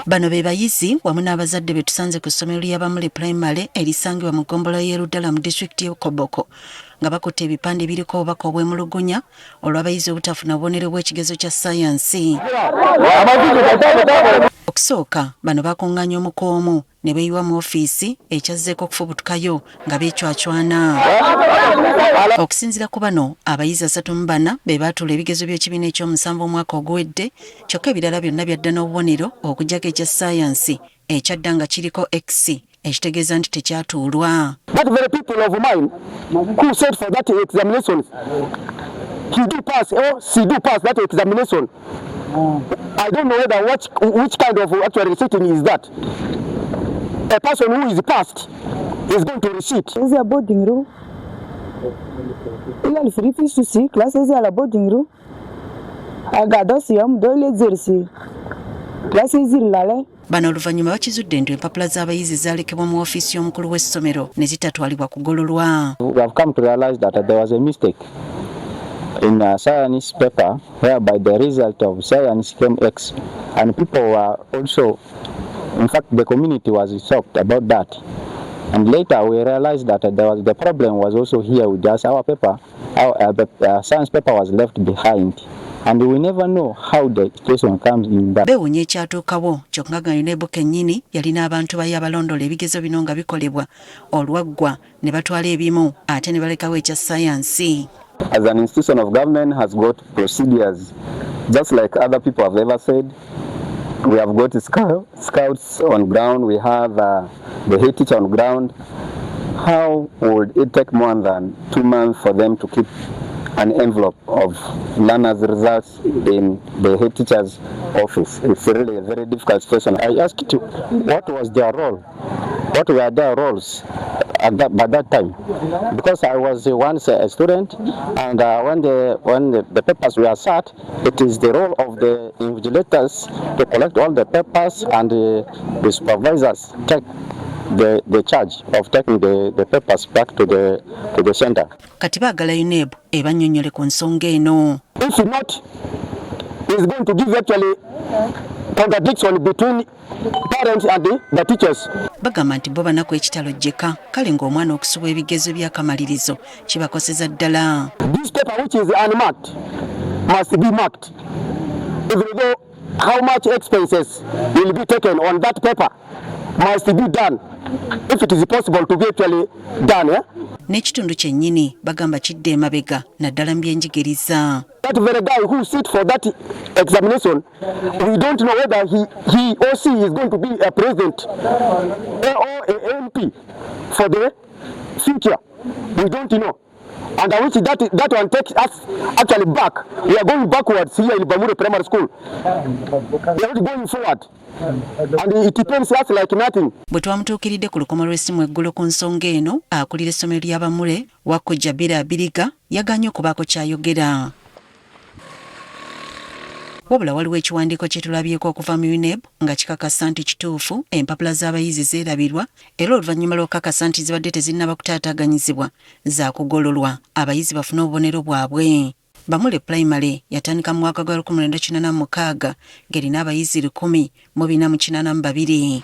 Bano be bayizi wamu n'abazadde be tusanze ku ssomero lya Bamule Primary erisangibwa mu ggombolola y'e Ludala mu disitulikiti y'e Koboko nga bakutte ebipande ebiriko obubaka obwemulugunya olw'abayizi obutafuna bubonero bw'ekigezo kya ssaayansi. Okusooka bano bakungaanya omu ku omu ne beeyiwa mu ofiisi ekyazzeeko okufubutukayo nga beecwacwana. Okusinziira ku bano, abayizi 34 be baatuula ebigezo by'ekibiina ekyomusanvu omwaka oguwedde kyokka ebirala byonna byadda n'obubonero okuggyako ekya ssaayansi ekyadda nga kiriko X ekitegeeza nti tekyatuulwa. That very people of mine who sat for that examination, he do pass or she do pass that examination. I don't know whether which kind of actual receipting is that. A person who is passed is going to receipt. Ezi ya boarding room. Ila alifirifi susi class ezi ala boarding room. Agado si yom dole zirsi. Class ezi lale. Bano oluvannyuma bakizudde nti empapula z'abayizi zaalekebwa mu ofiisi y'omukulu w'essomero ne zitatwalibwa kugololwa. We have come to realize that there was a mistake in a science paper whereby the result of science came X, and people were also, in fact, the community was shocked about that. And later we realized that the problem was also here with us. Our paper, our the science paper was left behind. And we never know how the situation comes in that. Beewuunya ekyatuukawo kyokka nga UNEB kennyini yalina abantu bayo abalondoola ebigezo bino nga bikolebwa olwaggwa ne batwala ebimu ate ne balekawo ekya ssaayansi. As an institution of government has got procedures, just like other people have ever said, we have got scouts on ground, we have the head teacher on ground. How would it take more than 2 months for them to keep an envelope of learners' results in the head teacher's office? It's really a very difficult situation. I asked what was their role, what were their roles by that time, because I was once a student, and when the papers were sat, it is the role of the invigilators to collect all the papers, and the supervisors take the charge of taking the papers back to the center. Kati baagala UNEB ebannyonnyole ku nsonga eno. If not, is going to give actually contradiction between parents and the teachers. Bagamba nti bo banaku ekitalo jjeka kale ng'omwana okusubwa ebigezo by'akamalirizo kibakoseza ddala. This paper which is unmarked must be marked. Even though how much expenses will be taken on that paper must be done if it is possible to be actually done. Eh? N'ekitundu kyennyini bagamba kidde emabega naddala mu byenjigiriza. That very guy who sit for that examination, we don't know whether he or she is going to be a president or a MP for the future. We don't know. And which that one takes us actually back. We are going backwards here in Bamure Primary School. We are not going forward. And it depends us like nothing. Bwe twamutuukiridde ku lukomo lw'essimu eggulo ku nsonga eno, akulira essomero lya Bamule, Wakko Jabira Abiriga, yagaanye okubaako ky'ayogera. Wabula waliwo ekiwandiiko kye tulabyeko okuva mu UNEB nga kikakasa nti kituufu empapula z'abayizi zeerabirwa era oluvannyuma lw'okukakasa nti zibadde tezinnaba kutaataaganyizibwa zaakugololwa abayizi bafune obubonero bwabwe. Bamule Primary yatandika mu mwaka gwa 1986 ng'erina abayizi 1482.